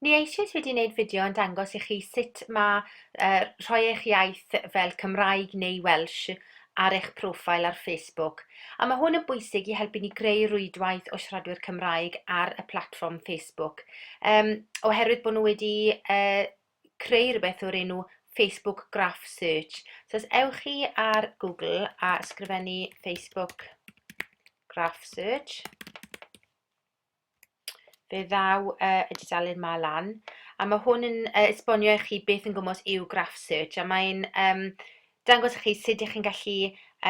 Ni eisoes wedi wneud fideo yn dangos i chi sut mae uh, rhoi eich iaith fel Cymraeg neu Welsh ar eich profil ar Facebook. A mae hwn yn bwysig i helpu ni greu rwydwaith o siaradwyr Cymraeg ar y platfform Facebook. Um, oherwydd bod nhw wedi uh, creu rhywbeth o'r enw Facebook Graph Search. So os ewch chi ar Google a ysgrifennu Facebook Graph Search, fe ddaw uh, y dudalen ma lan. A mae hwn yn uh, esbonio i chi beth yn gwmws yw Graph Search, a mae'n um, dangos i chi sut ych chi'n gallu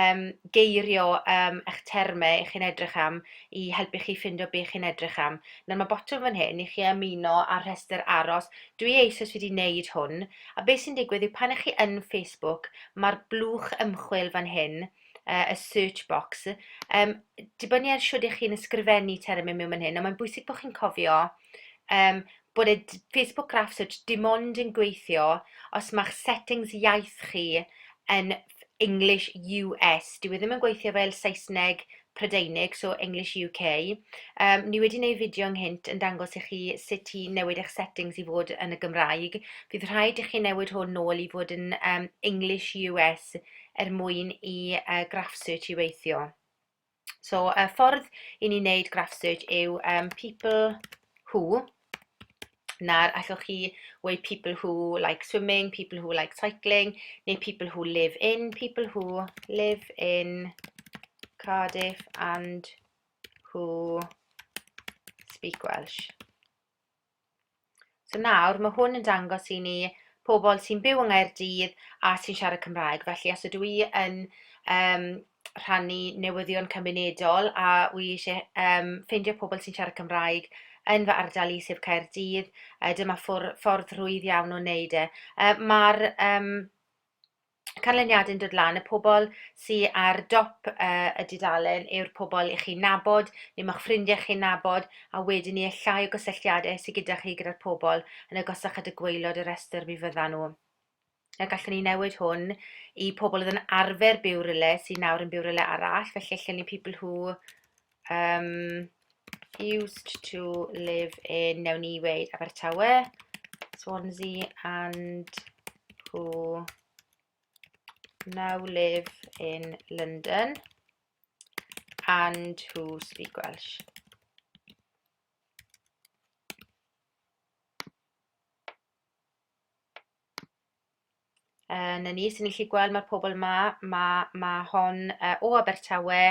um, geirio um, eich termau ych chi'n edrych am i helpu chi ffindo beth chi'n edrych am. Nawr mae botwm fan hyn i chi ymuno â'r rhestr aros. Dwi eisoes wedi wneud hwn, a beth sy'n digwydd yw pan ych chi yn Facebook, mae'r blwch ymchwil fan hyn, uh, y search box, um, dibynnu ar shwd ych chi'n ysgrifennu termau mewn fan hyn, ond mae'n bwysig bod chi'n cofio um, bod y Facebook Graph Search dim ond yn gweithio os mae'ch settings iaith chi yn English US. Dyw e ddim yn gweithio fel Saesneg Prydeinig, so English UK. Um, ni wedi gwneud fideo ynghynt yn dangos i chi sut i newid eich settings i fod yn y Gymraeg. Fydd rhaid i chi newid hwn nôl i fod yn um, English US er mwyn i uh, Graph Search i weithio. So, y ffordd i ni wneud Graph Search yw um, people who, nawr allwch chi weud people who like swimming, people who like cycling, neu people who live in, people who live in Cardiff and who speak Welsh. So nawr, mae hwn yn dangos i ni pobl sy'n byw yng Nghaerdydd a sy'n siarad Cymraeg. Felly os ydw i yn um, rhannu newyddion cymunedol a wi eisiau um, ffeindio pobl sy'n siarad Cymraeg yn fy ardal i, sef Caerdydd, uh, dyma ffordd, ffordd rhwydd iawn o wneud e. Uh, Mae'r um, canlyniadau'n dod lan, y pobl sy ar dop uh, y dudalen yw'r pobl i chi'n nabod, neu mae'ch ffrindiau chi'n nabod, a wedyn ni y llai o gysylltiadau sydd gyda chi gyda'r pobl yn agosach at y gwaelod y rhestr mi fyddan nhw. A gallwn ni newid hwn i pobl oedd yn arfer byw rhywle sydd nawr yn byw rhywle arall, felly allan ni people who um, used to live in, newn ni weud Abertawe, Swansea, and who now live in London and who speak Welsh. Yy 'na ni, so ni'n gallu gweld ma'r pobl 'ma, ma' ma' hon yy o Abertawe,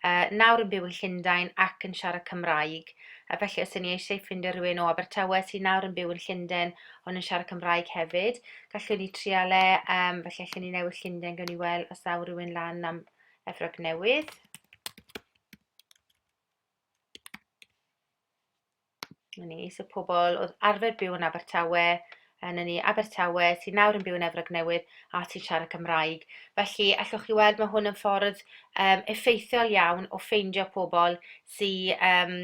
yy nawr yn byw yn Llundain ac yn siarad Cymraeg. A felly os 'y ni eisiau ffindio rhywun o Abertawe sy nawr yn byw yn Llundain ond yn siarad Cymraeg hefyd, gallwn ni trial e, yym felly allwn ni newid Llundain, gawn ni weld os ddaw rhywun lan am Efrog Newydd. 'Na ni, so pobl oedd arfer byw yn Abertawe, yy 'na ni, Abertawe, sydd nawr yn byw yn Efrog Newydd a sy'n siarad Cymraeg. Felly, allwch chi weld mae hwn yn ffordd um, effeithiol iawn o ffeindio pobl sy um,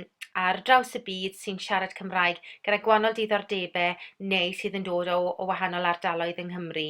ar draws y byd sy'n siarad Cymraeg gyda gwahanol diddordebau neu sydd yn dod o, o wahanol ardaloedd yng Nghymru.